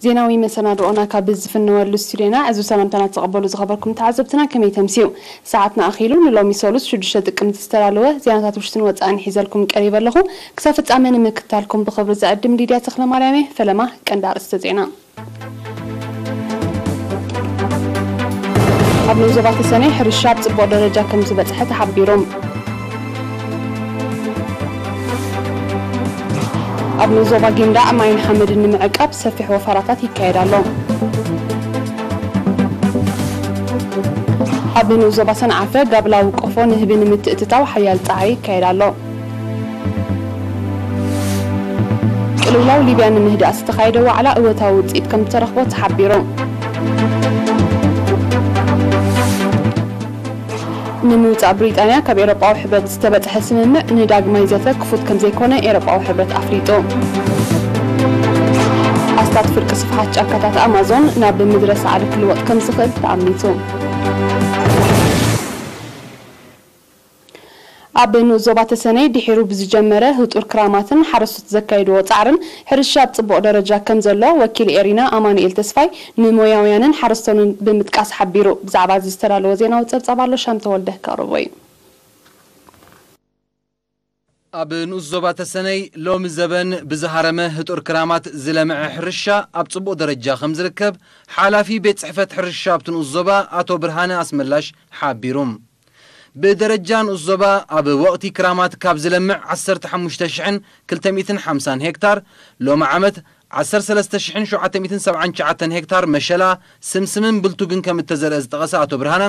ዜናዊ መሰናድኦና ካብ ዝፍነወሉ ስቱድዮና ዕዙዝ ሰላምታና ተቐበሉ ዝኸበርኩም ተዓዘብትና፣ ከመይ ተምስዩ? ሰዓትና ኣኺሉ ንሎሚ ሰሉስ ሽዱሽተ ጥቅምቲ ዝተዳለወ ዜናታት ውሽጥን ወጻእን ሒዘልኩም ቀሪበ ኣለኹ። ክሳብ ፍጻመ ንምክታልኩም ብኽብሪ ዝዕድም ሊድያ ተኽለማርያም እየ። ፈለማ ቀንዲ ኣርእስተ ዜና። ኣብ ንኡስ ዞባ ተሰነይ ሕርሻ ኣብ ጽቡቕ ደረጃ ከም ዝበጽሐ ተሓቢሩ። ኣብ ንኡስ ዞባ ጊንዳዕ ማይን ሓመድን ንምዕቃብ ሰፊሕ ወፈራታት ይካየድ ኣሎ። ኣብ ንኡስ ዞባ ሰንዓፈ ጋብላዊ ቆፎ ንህቢ ንምትእትታው ሓያል ጻዕሪ ይካየድ ኣሎ። ቅልውላው ሊብያ ንምህዳእ ዝተኻየደ ዋዕላ እወታዊ ውጽኢት ከም ዝተረኽቦ ተሓቢሩ። ንምውጻእ ብሪጣንያ ካብ ኤውሮጳዊ ሕብረት ዝተበጽሐ ስምምዕ ንዳግማይ ዘተ ክፉት ከም ዘይኮነ ኤውሮጳዊ ሕብረት ኣፍሊጡ። ኣስታት ፍርቂ ስፍሓት ጫካታት ኣማዞን ናብ ምድረ ሳዕሪ ክልወጥ ከም ዝኽእል ተኣሚቱ። ኣብ ንኡስ ዞባ ተሰነይ ድሒሩ ብዝጀመረ ህጡር ክራማትን ሓረስቶት ዘካየድዎ ጻዕርን ሕርሻ ኣብ ጽቡቕ ደረጃ ከም ዘሎ ወኪል ኤሪና ኣማኑኤል ተስፋይ ንሞያውያንን ሓረስቶንን ብምጥቃስ ሓቢሩ። ብዛዕባ እዚ ዝተዳለወ ዜናዊ ጸብጻብ ኣሎ፣ ሻም ተወልደ ከቕርቦ እዩ። ኣብ ንኡስ ዞባ ተሰነይ ሎሚ ዘበን ብዝሃረመ ህጡር ክራማት ዝለምዐ ሕርሻ ኣብ ጽቡቕ ደረጃ ከም ዝርከብ ሓላፊ ቤት ጽሕፈት ሕርሻ ኣብቲ ንኡስ ዞባ ኣቶ ብርሃነ ኣስመላሽ ሓቢሩ። ብደረጃ ንኡስ ዞባ ኣብ ወቕቲ ክራማት ካብ ዝለምዕ ዓሰርተ ሓሙሽተ ሽሕን ክልተ ሚእትን ሓምሳን ሄክታር፣ ሎሚ ዓመት ዓሰርተ ሰለስተ ሽሕን ሸውዓተ ሚእትን ሰብዓን ትሽዓተን ሄክታር መሸላ፣ ስምስምን ብልቱግን ከም እተዘርአ ዝጠቐሰ ኣቶ ብርሃነ፣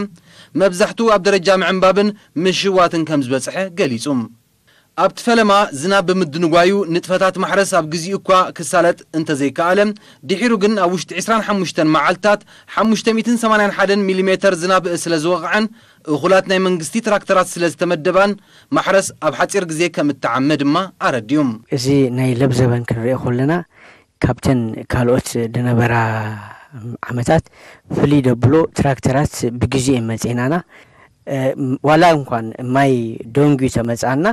መብዛሕትኡ ኣብ ደረጃ ምዕንባብን ምሽዋትን ከም ዝበጽሐ ገሊጹ። ኣብቲ ፈለማ ዝናብ ብምድንጓዩ ንጥፈታት ማሕረስ ኣብ ግዚኡ እኳ ክሳለጥ እንተዘይከኣለ፣ ድሒሩ ግን ኣብ ውሽጢ ዕስራን ሓሙሽተን መዓልትታት ሓሙሽተ ሚእትን ሰማንያን ሓደን ሚሊሜተር ዝናብ ስለ ዝወቕዐን እኹላት ናይ መንግስቲ ትራክተራት ስለ ዝተመደባን ማሕረስ ኣብ ሓጺር ግዜ ከም እተዓመ ድማ ኣረዲኡ። እዚ ናይ ለብዘበን ክንሪኦ ከለና ካብተን ካልኦት ዝነበራ ዓመታት ፍልይ ደብሎ ትራክተራት ብግዜ እየን መጺኤናና። እ፣ ዋላ እንኳን ማይ ደንጉዩ ተመጽኣና፣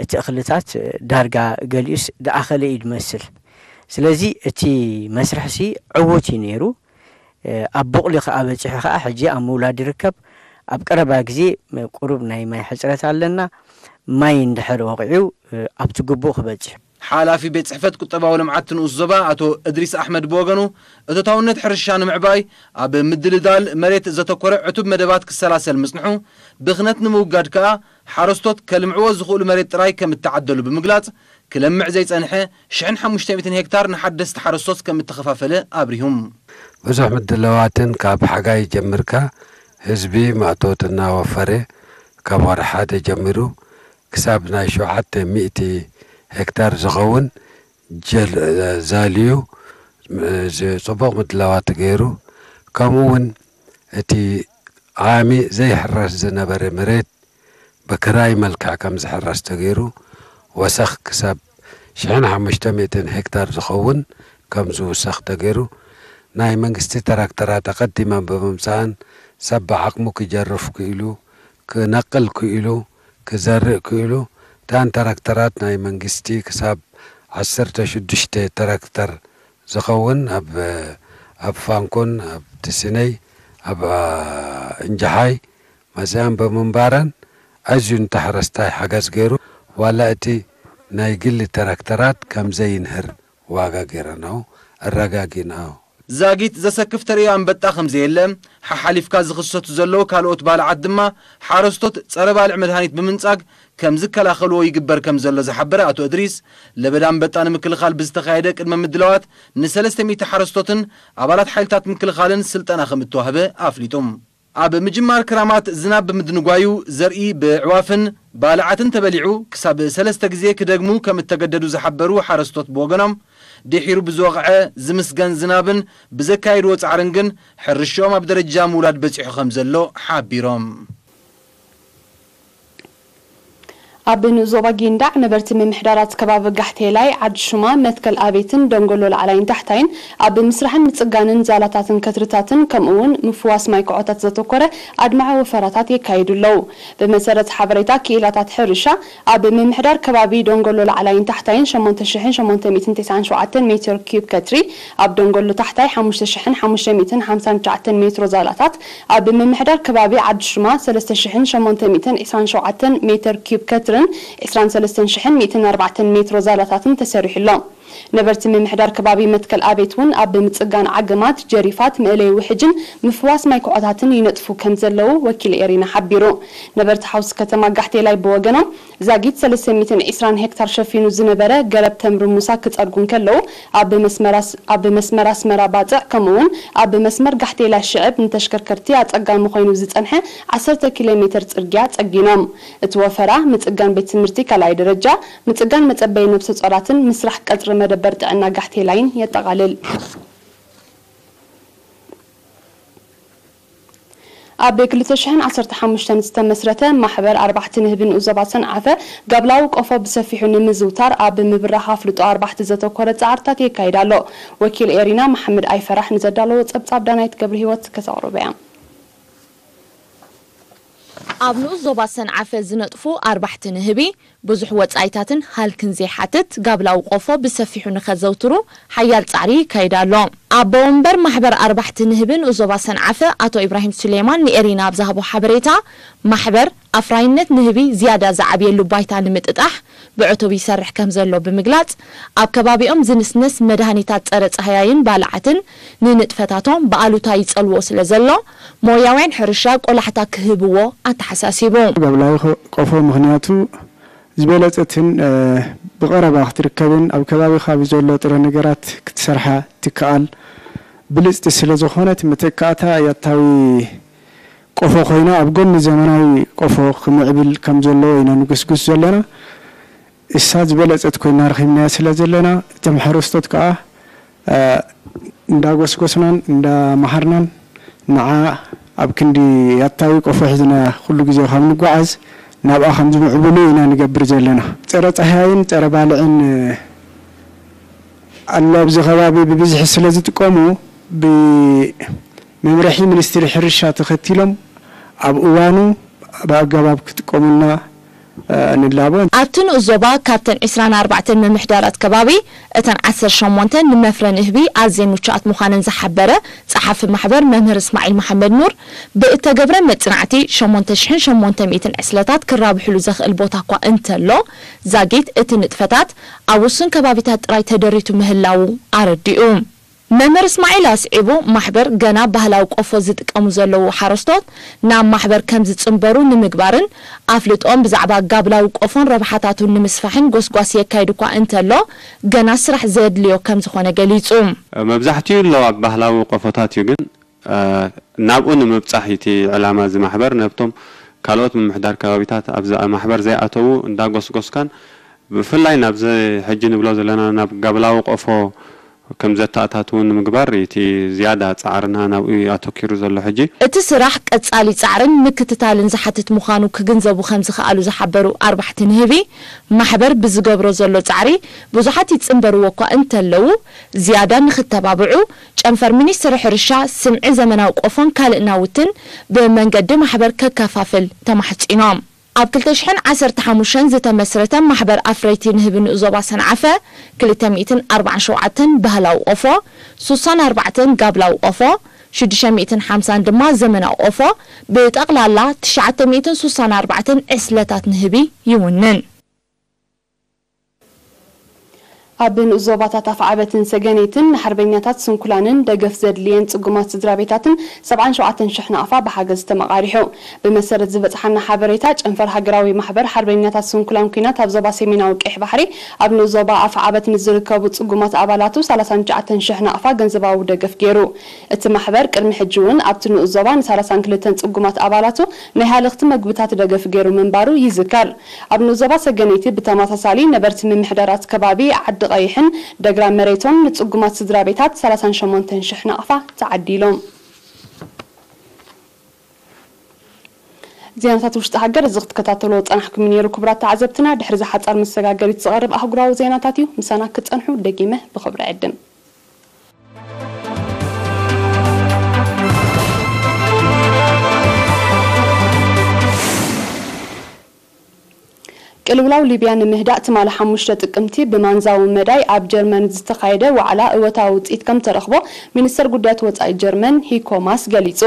እቲ እኽልታት ዳርጋ ገሊኡስ ዝኣኸለ እዩ ዝመስል። ስለዚ እቲ መስርሕሲ ዕዉት እዩ ነይሩ። እ፣ ኣብ ቡቕሊ ከኣ በጺሑ ከኣ ሕጂ ኣብ ምውላድ ይርከብ። ኣብ ቀረባ ግዜ ቁሩብ ናይ ማይ ሕጽረት ኣለና። ማይ እንድሕር ወቒዑ፣ እ፣ ኣብቲ ግቡእ ክበጽሕ። ሓላፊ ቤት ጽሕፈት ቁጠባዊ ልምዓት ንኡስ ዞባ ኣቶ እድሪስ ኣሕመድ ብወገኑ፣ እቶታውነት ሕርሻ ንምዕባይ ኣብ ምድልዳል መሬት ዘተኮረ ዕቱብ መደባት ክሰላሰል ምጽንሑ፣ ብኽነት ንምውጋድ ከኣ ሓረስቶት ከልምዕዎ ዝኽእሉ መሬት ጥራይ ከም እተዓደሉ ብምግላጽ፣ ክለምዕ ዘይጸንሐ ሽሕን ሓሙሽተ ሚእትን ሄክታር ንሓደስቲ ሓረስቶት ከም እተኸፋፈለ ኣብሪሁ። ብዙሕ ምድላዋትን ካብ ሓጋይ ጀምርካ ህዝቢ ማእቶት እናወፈረ ካብ ወርሒ ሓደ ጀሚሩ ክሳብ ናይ ሸውዓተ ሚእቲ ሄክታር ዝኸውን ጀል-፣ ዛልዩ፣ ዝ-፣ ጽቡቕ ምድላዋት ገይሩ፣ ከምኡ እውን እቲ ዓሚ ዘይሕረስ ዝነበረ መሬት ብክራይ መልክዕ ከም ዝሕረስ ተገይሩ፣ ወሰኽ ክሳብ ሽሕን ሓሙሽተ ሚእትን ሄክታር ዝኸውን ከም ዝውሰኽ ተገይሩ፣ ናይ መንግስቲ ተራክተራት ኣቐዲመን ብምምጻእን ሰብ ብዓቕሙ ክጀርፍ ክኢሉ፣ ክነቅል ክኢሉ፣ ክዘርእ ክኢሉ፣ እተን ተራክተራት ናይ መንግስቲ ክሳብ ዓሰርተ ሽዱሽተ ተራክተር ዝኸውን ኣብ፣ ኣብ ፋንኮን፣ ኣብ ትስነይ፣ ኣብ፣ አ፣ እንጀሓይ መጺኣን ብምንባረን ኣዝዩ ንተሓረስታይ ሓገዝ ገይሩ። ዋላ እቲ ናይ ግሊ ተራክተራት ከም ዘይንህር ዋጋ ገይረናኦ፣ ኣረጋጊናኦ። ዛጊት ዘሰክፍ ተርእዮ ኣንበጣ ከም ዘየለ፣ ሓሓሊፍካ ዝኽሰቱ ዘለዉ ካልኦት ባልዓት ድማ ሓረስቶት ጸረ ባልዕ መድሃኒት ብምንጻግ ከም ዝከላኸልዎ ይግበር ከም ዘሎ ዝሓበረ ኣቶ እድሪስ፣ ለበዳ ኣንበጣ ንምክልኻል ብዝተኻየደ ቅድመ ምድላዋት ንሰለስተ ሚእቲ ሓረስቶትን ኣባላት ሓይልታት ምክልኻልን ስልጠና ከም እተዋህበ ኣፍሊጡ። ኣብ ምጅማር ክራማት ዝናብ ብምድንጓዩ ዘርኢ ብዕዋፍን ባልዓትን ተበሊዑ ክሳብ ሰለስተ ግዜ ክደግሙ ከም እተገደዱ ዝሓበሩ ሓረስቶት ብወገኖም፣ ድሒሩ ብዝወቕዐ ዝምስገን ዝናብን ብዘካየድዎ ጻዕርን ግን ሕርሽኦም ኣብ ደረጃ ምውላድ በጺሑ ከም ዘሎ ሓቢሮም። ኣብ ንኡስ ዞባ ጊንዳዕ ነበርቲ ምምሕዳራት ከባቢ ጋሕቴላይ፣ ዓዲ ሹማ፣ መትከል ኣቤትን ደንጎሎ ላዕላይን ታሕታይን ኣብ ምስራሕን ምጽጋንን ዛላታትን ከትርታትን ከምኡ እውን ምፍዋስ ማይ ኩዖታት ዘተኮረ ኣድማዒ ወፈራታት የካይዱ ኣለዉ። ብመሰረት ሓበሬታ ክኢላታት ሕርሻ፣ ኣብ ምምሕዳር ከባቢ ደንጎሎ ላዕላይን ታሕታይን ሸሞንተ ሽሕን ሸሞንተ ሚእትን ተስዓን ሸውዓተን ሜትር ኪዩብ ከትሪ፣ ኣብ ደንጎሎ ታሕታይ ሓሙሽተ ሽሕን ሓሙሽተ ሚእትን ሓምሳን ትሽዓተን ሜትሮ ዛላታት፣ ኣብ ምምሕዳር ከባቢ ዓዲ ሹማ ሰለስተ ሽሕን ሸሞንተ ሚእትን ዕስራን ሸውዓተን ሜትር ኪዩብ ከትርን ዕስራን ሰለስተን ሽሕን ሚእትን ኣርባዕተን ሜትሮ ዛላታትን ተሰሪሑ ኣሎ። ነበርቲ ምምሕዳር ከባቢ መትከል ኣቤት እውን ኣብ ምጽጋን ዓገማት፣ ጀሪፋት፣ መእለዪ ውሕጅን ምፍዋስ ማይ ኩዖታትን ይነጥፉ ከም ዘለዉ ወኪል ኤሪና ሓቢሩ። ነበርቲ ሓውሲ ከተማ ጋሕቴላይ ብወገኖም፣ ዛጊት ሰለስተ ሚእትን ዕስራን ሄክታር ሸፊኑ ዝነበረ ገረብ ተምሪ ሙሳ ክጸርጉ እንከለዉ፣ ኣብ መስመር ኣስ-፣ ኣብ መስመር ኣስመራ ባጽዕ፣ ከምኡ'ውን ኣብ መስመር ጋሕቴላ ሽዕብ ንተሽከርከርቲ ኣጸጋሚ ኮይኑ ዝጸንሐ ዓሰርተ ኪሎ ሜትር ጽርግያ ጸጊኖም። እቲ ወፈራ ምጽጋን ቤት ትምህርቲ ካልኣይ ደረጃ፣ ምጽጋን መጸበዪ ነብሰ ጾራትን ምስራሕ ቀጽሪ መደበር ጥዕና ጋሕቴላይን የጠቓልል። ኣብ ክልተ ሽሕን ዓሰርተ ሓሙሽተን ዝተመስረተ ማሕበር ኣርባሕቲ ንህቢ ንኡስ ዞባ ሰንዓፈ፣ ጋብላዊ ቆፎ ብሰፊሑ ንምዝውታር ኣብ ምብራኽ ኣፍልጦ ኣርባሕቲ ዘተኮረ ጻዕርታት የካይድ ኣሎ። ወኪል ኤሪና መሓመድ ኣይፈራሕ ንዘዳለዎ ጸብጻብ ዳናይት ገብረህይወት ከተቕርቦ እያ። ኣብ ንኡስ ዞባ ሰንዓፈ ዝነጥፉ ኣርባሕቲ ንህቢ፣ ብዙሕ ወጻኢታትን ሃልክን ዘይሓትት ጋብላዊ ቆፎ ብሰፊሑ ንኸዘውትሩ ሓያል ጻዕሪ ይካየድ ኣሎ። ኣቦ ወንበር ማሕበር ኣርባሕቲ ንህቢ ንኡስ ዞባ ሰንዓፈ ኣቶ ኢብራሂም ሱሌማን ንኤሪና ኣብ ዝሃቦ ሓበሬታ፣ ማሕበር ኣፍራይነት ንህቢ ዝያዳ ዝዓብየሉ ባይታ ንምጥጣሕ ብዕቱብ ይሰርሕ ከም ዘሎ ብምግላጽ፣ ኣብ ከባቢኦም ዝንስንስ መድሃኒታት ጸረ ጻህያይን ባልዓትን ንንጥፈታቶም ብኣሉታ ይጸልዎ ስለ ዘሎ፣ ሞያውያን ሕርሻ ቆላሕታ ክህብዎ ኣተሓሳሲቡ። ጋብላዊ ቆፎ ምኽንያቱ ዝበለጸትን፣ እ፣ ብቐረባ ክትርከብን ኣብ ከባቢኻ ብዘሎ ጥረ ነገራት ክትሰርሓ ትከኣል ብልጽቲ ስለ ዝኾነት፣ መተካእታ ያታዊ ቆፎ ኮይና ኣብ ጎኒ ዘመናዊ ቆፎ ክምዕብል ከም ዘለዎ ኢና ንጉስጉስ ዘለና። እሳ ዝበለጸት ኮይና ረኺብናያ ስለ ዘለና፣ እቶም ሓረስቶት ከኣ፣ እ፣ እንዳጎስጎስናን እንዳመሃርናን፣ ንዓ ኣብ ክንዲ ያታዊ ቆፎ ሒዝና ኩሉ ግዜ ካብ ንጓዓዝ፣ ናብኣ ከም ዝምዕብሉ ኢና ንገብር ዘለና። ጸረ ጻህያይን ጸረ ባልዕን ኣሎ ኣብዚ ከባቢ ብብዝሒ ስለ ዝጥቀሙ፣ ብመምርሒ ሚኒስትሪ ሕርሻ ተኸቲሎም ኣብ እዋኑ ብኣገባብ ክጥቀሙልና፣ እ፣ ንላቦ። ኣብቲ ንኡስ ዞባ ካብተን ዕስራን ኣርባዕተን ምምሕዳራት ከባቢ፣ እተን ዓሰርተ ሸሞንተ ንመፍረ ንህቢ ኣዝየን ምቹኣት ምዃነን ዝሓበረ ጸሓፊ ማሕበር መምህር እስማዒል መሓመድ ኑር፣ ብእተገብረ መጽናዕቲ ሸሞንተ ሽሕን ሸሞንተ ሚእትን ዕስለታት ክራብሕሉ ዘኽእል ቦታ እኳ እንተሎ፣ ዛጊት እቲ ንጥፈታት ኣብ ውሱን ከባቢታት ጥራይ ተደሪቱ ምህላዉ ኣረዲኡ። መምህር እስማዒል ኣስዒቡ፣ ማሕበር ገና ባህላዊ ቆፎ ዝጥቀሙ ዘለዉ ሓረስቶት ናብ ማሕበር ከም ዝጽንበሩ ንምግባርን ኣፍልጦኦም ብዛዕባ ጋብላዊ ቆፎን ረብሓታቱን ንምስፋሕን ጎስጓስ የካይድ እኳ እንተሎ፣ ገና ስራሕ ዘድልዮ ከም ዝኾነ ገሊጹ። መብዛሕትኡ ኣሎ ኣብ ባህላዊ ቆፎታት እዩ፣ ግን፣ እ፣ ናብኡ ንምብጻሕ እቲ ዕላማ እዚ ማሕበር፣ ነብቶም ካልኦት ምምሕዳር ከባቢታት ኣብዚ ማሕበር ዘይኣተዉ እንዳጎስጎስካን፣ ብፍላይ ናብዚ ሕጂ ንብሎ ዘለና ናብ ጋብላዊ ቆፎ ከም ዘተኣታትውን ንምግባር እቲ ዝያዳ ጻዕርና ናብኡ እዩ ኣተኪሩ ዘሎ ሕጂ። እቲ ስራሕ ቀጻሊ ጻዕርን ምክትታልን ዝሓትት ምዃኑ ክግንዘቡ ከም ዝኸኣሉ ዝሓበሩ ኣርባሕቲ ንህቢ፣ ማሕበር ብዝገብሮ ዘሎ ጻዕሪ ብዙሓት ይጽንበርዎ እኳ እንተለዉ፣ ዝያዳ ንኽተባብዑ ጨንፈር ሚኒስትሪ ሕርሻ ስምዒ ዘመናዊ ቆፎን ካልእ ናውትን ብመንገዲ ማሕበር ከከፋፍል ተማሕጺኖም። ኣብ ክልተ ሽሕን ዓሰርተ ሓሙሽተን ዝተመስረተ ማሕበር ኣፍረይቲ ንህቢ ንኡስ ዞባ ሰንዓፈ፣ ክልተ ሚእትን ኣርባዓን ሸውዓተን ባህላዊ ቆፎ፣ ሱሳን ኣርባዕተን ጋብላዊ ቆፎ፣ ሽዱሽተ ሚእትን ሓምሳን ድማ ዘመናዊ ቆፎ፣ ብጠቕላላ ትሽዓተ ሚእትን ሱሳን ኣርባዕተን ዕስለታት ንህቢ ይውንን። ኣብ ንኡስ ዞባታት ኣፍዓበትን ሰገነይትን ንሓርበኛታት ስንኩላንን ደገፍ ዘድልየን ጽጉማት ስድራ ቤታትን ሰብዓን ሸውዓተን ሽሕ ናቕፋ ብሓገዝ ተመቓሪሑ። ብመሰረት ዝበጽሓና ሓበሬታ፣ ጨንፈር ሃገራዊ ማሕበር ሓርበኛታት ስንኩላን ኲናት ኣብ ዞባ ሰሜናዊ ቀይሕ ባሕሪ ኣብ ንኡስ ዞባ ኣፍዓበት ንዝርከቡ ጽጉማት ኣባላቱ ሰላሳን ትሽዓተን ሽሕ ናቕፋ ገንዘባዊ ደገፍ ገይሩ። እቲ ማሕበር ቅድሚ ሕጂ እውን ኣብቲ ንኡስ ዞባ ንሰላሳን ክልተን ጽጉማት ኣባላቱ ናይ ሃለኽቲ መግብታት ደገፍ ገይሩ ምንባሩ ይዝከር። ኣብ ንኡስ ዞባ ሰገነይቲ ብተመሳሳሊ ነበርቲ ምምሕዳራት ከባቢ ዓዲ ቀይሕን ደግራ መሬቶን ንጽጉማት ስድራ ቤታት ሰላሳን ሸሞንተን ሽሕ ናቕፋ ተዓዲሎም። ዜናታት ውሽጢ ሃገር እዚ ክትከታተልዎ ዝጸናሕኩም ነይሩ። ክቡራት ተዓዘብትና፣ ድሕሪ እዚ ሓጻር መሰጋገሪት ዝቐርብ ኣህጉራዊ ዜናታት እዩ። ምሳና ክትጸንሑ ደጊመ ብኽብሪ ዕድም። ቅልውላው ሊብያ ንምህዳእ ትማሊ ሓሙሽተ ጥቅምቲ ብማንዛዊ መዳይ ኣብ ጀርመን ዝተኻየደ ዋዕላ እወታዊ ውፅኢት ከም ተረኽቦ ሚኒስተር ጉዳያት ወፃኢ ጀርመን ሂኮ ማስ ገሊጹ።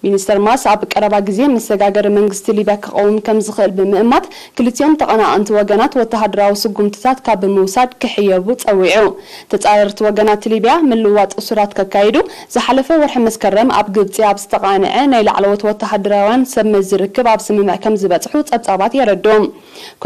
ሚኒስተር ማስ ኣብ ቀረባ ግዜ መሰጋገሪ መንግስቲ ሊብያ ክቐውም ከም ዝኽእል ብምእማት ክልቲኦም ተቐናቐንቲ ወገናት ወተሃደራዊ ስጉምትታት ካብ ምውሳድ ክሕየቡ ጸዊዑ። ተጻረርቲ ወገናት ሊብያ ምልዋጥ እሱራት ከካይዱ ዝሓለፈ ወርሒ መስከረም ኣብ ግብጺ ኣብ ዝተቓንዐ ናይ ላዕለዎት ወተሃደራውያን ሰብ መዚ ርክብ ኣብ ስምምዕ ከም ዝበጽሑ ጸብጻባት የረድኡ።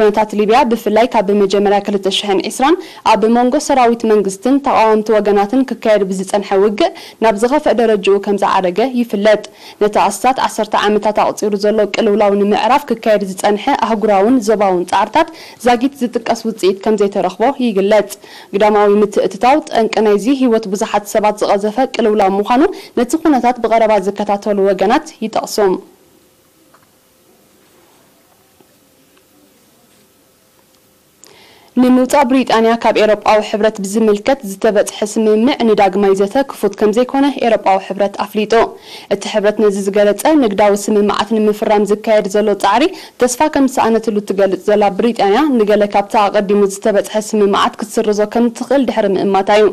ኩነታት ሊብያ ብፍላይ ካብ መጀመርያ ክልተ ሽሕን ዕስራን ኣብ መንጎ ሰራዊት መንግስትን ተቓወምቲ ወገናትን ክካየድ ብዝጸንሐ ውግእ ናብ ዝኸፍአ ደረጅኡ ከም ዝዓረገ ይፍለጥ። ነቲ ኣስታት ዓሰርተ ዓመታት ኣቑጺሩ ዘሎ ቅልውላው ንምዕራፍ ክካየድ ዝጸንሐ ኣህጉራውን ዞባውን ጻዕርታት ዛጊት ዝጥቀስ ውጽኢት ከም ዘይተረኽቦ ይግለጽ። ግዳማዊ ምትእትታው ጠንቂ ናይዚ ህይወት ብዙሓት ሰባት ዝቐዘፈ ቅልውላው ምዃኑ ነቲ ኩነታት ብቐረባ ዝከታተሉ ወገናት ይጠቕሱ። ንምውጻእ ብሪጣንያ ካብ ኤውሮጳዊ ሕብረት ብዝምልከት ዝተበጽሐ ስምምዕ ንዳግማይ ዘተ ክፉት ከም ዘይኮነ ኤውሮጳዊ ሕብረት ኣፍሊጡ። እቲ ሕብረት ነዚ ዝገለጸ ንግዳዊ ስምምዓት ንምፍራም ዝካየድ ዘሎ ጻዕሪ ተስፋ ከም ዝሰኣነትሉ እትገልጽ ዘላ ብሪጣንያ፣ ንገለ ካብቲ ኣቐዲሙ ዝተበጽሐ ስምምዓት ክትስርዞ ከም እትኽእል ድሕሪ ምእማታ እዩ።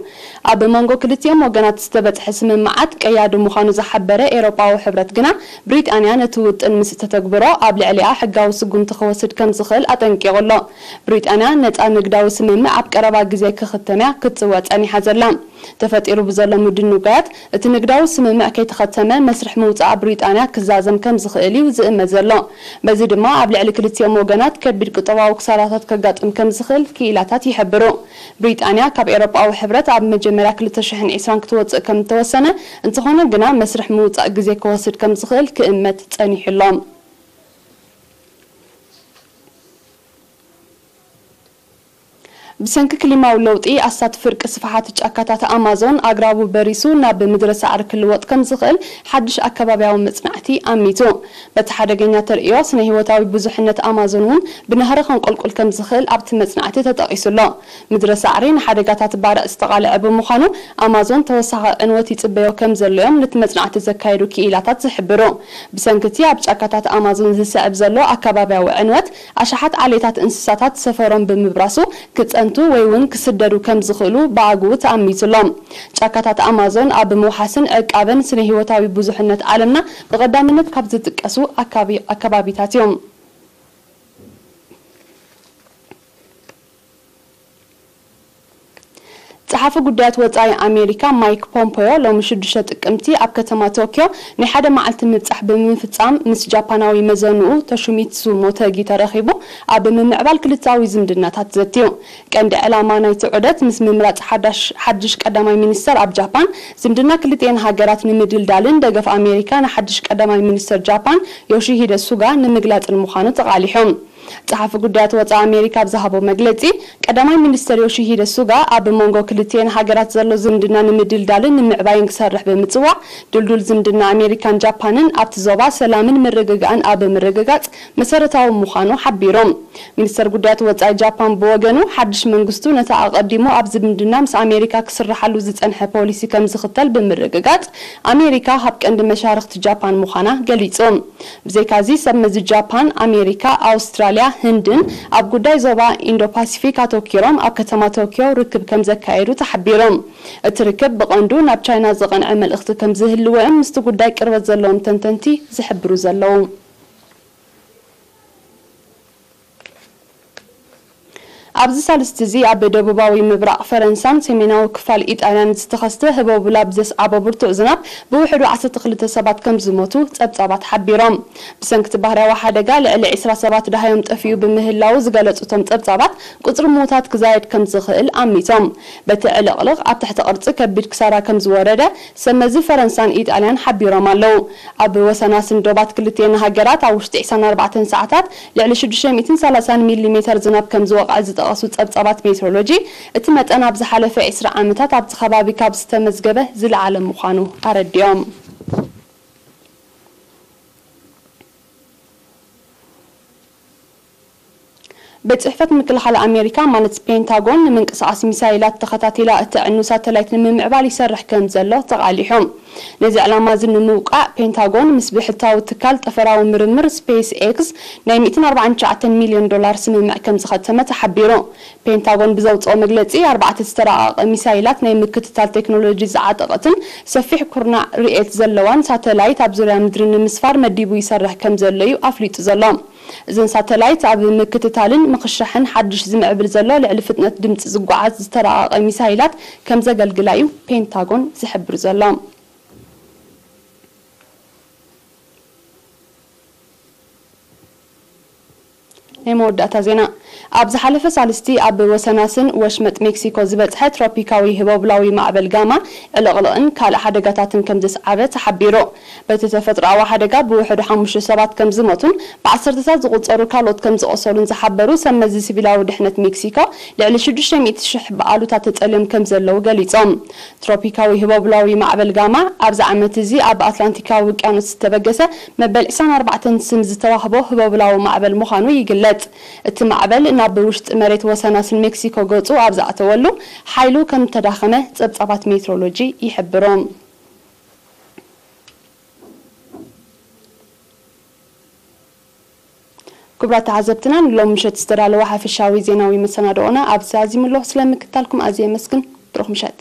ኣብ መንጎ ክልቲኦም ወገናት ዝተበጽሐ ስምምዓት ቀያዲ ምዃኑ ዝሓበረ ኤውሮጳዊ ሕብረት ግና፣ ብሪጣንያ ነቲ ውጥን ምስ እተተግብሮ ኣብ ልዕሊኣ ሕጋዊ ስጉምቲ ክወስድ ከም ዝኽእል ኣጠንቂቑ ኣሎ። ብሪጣንያ ነጻ ንግዳዊ ስምምዕ ኣብ ቀረባ ግዜ ክኽተም እያ ክትጽውዕ ጸኒሓ ዘላ። ተፈጢሩ ብዘሎ ምድንጓያት፣ እቲ ንግዳዊ ስምምዕ ከይተኸተመ መስርሕ ምውጻእ ብሪጣንያ ክዛዘም ከም ዝኽእል እዩ ዝእመት ዘሎ። በዚ ድማ ኣብ ልዕሊ ክልቲኦም ወገናት ከቢድ ቁጠባዊ ክሳራታት ከጋጥም ከም ዝኽእል ክኢላታት ይሕብሩ። ብሪጣንያ ካብ ኤውሮጳዊ ሕብረት ኣብ መጀመርያ ክልተ ሽሕን ዕስራን ክትወጽእ ከም እተወሰነ፣ እንተኾነ ግና መስርሕ ምውጻእ ግዜ ክወስድ ከም ዝኽእል ክእመት ጸኒሑ ኣሎ። ብሰንኪ ክሊማዊ ለውጢ ኣስታት ፍርቂ ስፍሓት ጫካታት ኣማዞን ኣግራቡ በሪሱ ናብ ምድረ ሳዕሪ ክልወጥ ከም ዝኽእል ሓድሽ ኣከባብያዊ መጽናዕቲ ኣሚቱ። በቲ ሓደገኛ ተርእዮ ስነ ህይወታዊ ብዙሕነት ኣማዞን እውን ብናህሪ ከንቆልቁል ከም ዝኽእል ኣብቲ መጽናዕቲ ተጠቒሱ ኣሎ። ምድረ ሳዕሪ ንሓደጋታት ባርዕ ዝተቓልዐ ብምዃኑ ኣማዞን ተወሳኺ ዕንወት ይጽበዮ ከም ዘሎ እዮም ነቲ መጽናዕቲ ዘካየዱ ክኢላታት ዝሕብሩ። ብሰንኪ እቲ ኣብ ጫካታት ኣማዞን ዝስዕብ ዘሎ ኣከባብያዊ ዕንወት ኣሽሓት ዓሌታት እንስሳታት ሰፈሮም ብምብራሱ ክጸንቱ ወይ እውን ክስደዱ ከም ዝኽእሉ ብኣግኡ ተኣሚቱ ኣሎ። ጫካታት ኣማዞን ኣብ ምውሓስን ዕቃበን ስነ ህይወታዊ ብዙሕነት ዓለምና ብቐዳምነት ካብ ዝጥቀሱ ኣካቢ-፣ ኣከባቢታት እዮም። ጸሓፊ ጉዳያት ወጻኢ ኣሜሪካ ማይክ ፖምፖዮ ሎሚ ሽዱሽተ ጥቅምቲ ኣብ ከተማ ቶክዮ ናይ ሓደ መዓልቲ ምብጻሕ ብምፍጻም ምስ ጃፓናዊ መዘንኡ ቶሺሚትሱ ሞተጊ ተረኺቡ ኣብ ምምዕባል ክልተኣዊ ዝምድናታት ዘትዩ። ቀንዲ ዕላማ ናይቲ ዑደት ምስ ምምራጽ ሓዳሽ-፣ ሓድሽ ቀዳማይ ሚኒስተር ኣብ ጃፓን ዝምድና ክልቲኤን ሃገራት ንምድልዳልን ደገፍ ኣሜሪካ ንሓድሽ ቀዳማይ ሚኒስተር ጃፓን ዮሺሂደ ሱጋ ንምግላጽን ምዃኑ ተቓሊሑ። ጸሓፊ ጉዳያት ወጻኢ ኣሜሪካ ኣብ ዝሃቦ መግለጺ፣ ቀዳማይ ሚኒስተር ዮሺሂደ ሱጋ ኣብ መንጎ ክልቲኤን ሃገራት ዘሎ ዝምድና ንምድልዳልን ንምዕባይን ክሰርሕ ብምጽዋዕ፣ ድልዱል ዝምድና ኣሜሪካን ጃፓንን ኣብቲ ዞባ ሰላምን ምርግጋእን ኣብ ምርግጋጽ መሰረታዊ ምዃኑ ሓቢሩ። ሚኒስተር ጉዳያት ወጻኢ ጃፓን ብወገኑ፣ ሓድሽ መንግስቱ ነቲ ኣቐዲሙ ኣብ ዝምድና ምስ ኣሜሪካ ክስርሓሉ ዝጸንሐ ፖሊሲ ከም ዝኽተል ብምርግጋጽ፣ ኣሜሪካ ካብ ቀንዲ መሻርኽቲ ጃፓን ምዃና ገሊጹ። ብዘይካዚ፣ ሰብ መዚ ጃፓን፣ ኣሜሪካ፣ ኣውስትራልያ፣ ህንድን ኣብ ጉዳይ ዞባ ኢንዶ ፓሲፊክ ኣተኪሮም ኣብ ከተማ ቶኪዮ ርክብ ከም ዘካየዱ ተሓቢሩ። እቲ ርክብ ብቐንዱ ናብ ቻይና ዝቐንዐ መልእኽቲ ከም ዝህልዎ እዮም ምስቲ ጉዳይ ቅርበት ዘለዎም ተንተንቲ ዝሕብሩ ዘለዉ። ኣብዚ ሳልስቲ እዚ ኣብ ደቡባዊ ምብራቕ ፈረንሳን ሰሜናዊ ክፋል ኢጣልያን ዝተኸስተ ህቦብላ ብዘስዓቦ ብርቱዕ ዝናብ ብውሕዱ ዓሰርተ ክልተ ሰባት ከም ዝሞቱ ጸብጻባት ሓቢሮም። ብሰንኪ እቲ ባህርያዊ ሓደጋ ልዕሊ ዕስራ ሰባት ደሃዮም ጠፊኡ ብምህላዉ ዝገለጹ እቶም ጸብጻባት፣ ቁጽሪ ምዉታት ክዛየድ ከም ዝኽእል ኣሚቶም። በቲ ዕልቕልቕ ኣብ ትሕቲ ቅርጺ ከቢድ ክሳራ ከም ዝወረደ ሰብ መዚ ፈረንሳን ኢጣልያን ሓቢሮም ኣለዉ። ኣብ ወሰናስን ዶባት ክልቲኤን ሃገራት ኣብ ውሽጢ ዕስራን ኣርባዕተን ሰዓታት ልዕሊ ሽዱሽተ ሚእትን ሰላሳን ሚሊ ሜተር ዝናብ ከም ዝወቕዐ ዝጠቐሱ ጸብጻባት ሜትሮሎጂ፣ እቲ መጠን ኣብ ዝሓለፈ ዕስራ ዓመታት ኣብቲ ከባቢ ካብ ዝተመዝገበ ዝለዓለ ምዃኑ ኣረዲኦም። ቤት ጽሕፈት ምክልኻል ኣሜሪካ ማለት ፔንታጎን ንምንቅስቓስ ሚሳይላት ተኸታቲላ እተዕኑ ሳተላይት ንምምዕባል ይሰርሕ ከም ዘሎ ተቓሊሑ። ነዚ ዕላማ እዚ ንምውቃዕ ፔንታጎን ምስ ብሕታዊ ትካል ጠፈራዊ ምርምር ስፔስ ኤክስ ናይ ሚእትን ኣርባዓን ትሽዓተን ሚልዮን ዶላር ስምምዕ ከም ዝኸተመ ተሓቢሩ። ፔንታጎን ብዘውፅኦ መግለፂ ኣርባዕተ ዝተራቐቐ ሚሳይላት ናይ ምክትታል ቴክኖሎጂ ዝዓጠቐትን ሰፊሕ ኩርናዕ ርኤት ዘለዋን ሳተላይት ኣብ ዙርያ ምድሪ ንምስፋር መዲቡ ይሰርሕ ከም ዘሎ እዩ ኣፍሊጡ ዘሎ። እዘን ሳተላይት ኣብ ምክትታልን ምኽሻሕን ሓድሽ ዝምዕብል ዘሎ ልዕሊ ፍጥነት ድምፂ ዝጓዓዝ ዝተራቐቐ ሚሳይላት ከም ዘገልግላ እዩ ፔንታጎን ዝሕብር ዘሎ። ናይ መወዳእታ ዜና። ኣብ ዝሓለፈ ሳልስቲ ኣብ ወሰናስን ወሽመጥ ሜክሲኮ ዝበጽሐ ትሮፒካዊ ህቦብላዊ ማዕበል ጋማ ዕልቕልቕን ካልእ ሓደጋታትን ከም ዘስዓበ ተሓቢሩ። በቲ ተፈጥሮኣዊ ሓደጋ ብውሕዱ ሓሙሽተ ሰባት ከም ዝሞቱን ብዓሰርተታት ዝቑጸሩ ካልኦት ከም ዝቖሰሉን ዝሓበሩ ሰብ መዚ ሲቪላዊ ድሕነት ሜክሲኮ፣ ልዕሊ ሽዱሽተ ሚእቲ ሽሕ ብኣሉታ ተጸልዮም ከም ዘለዉ ገሊጾም። ትሮፒካዊ ህቦብላዊ ማዕበል ጋማ ኣብዚ ዓመት እዚ ኣብ ኣትላንቲካዊ ውቅያኖስ ዝተበገሰ መበል ዕስራን ኣርባዕተን ስም ዝተዋህቦ ህቦብላዊ ማዕበል ምዃኑ ይግለጽ። እቲ ማዕበል ናብ ውሽጢ መሬት ወሰናስን ሜክሲኮ ገጹ ኣብ ዝኣተወሉ ሓይሉ ከም ተዳኸመ ጸብጻባት ሜትሮሎጂ ይሕብሩ። ክቡራት ተዓዘብትና፣ ንሎም ምሸት ዝተዳለወ ሓፈሻዊ ዜናዊ መሰናድኦና ኣብዚ ኣዚሙ ኣለኹ። ስለ ምክታልኩም ኣዝየ የመስግን። ብሩኽ ምሸት።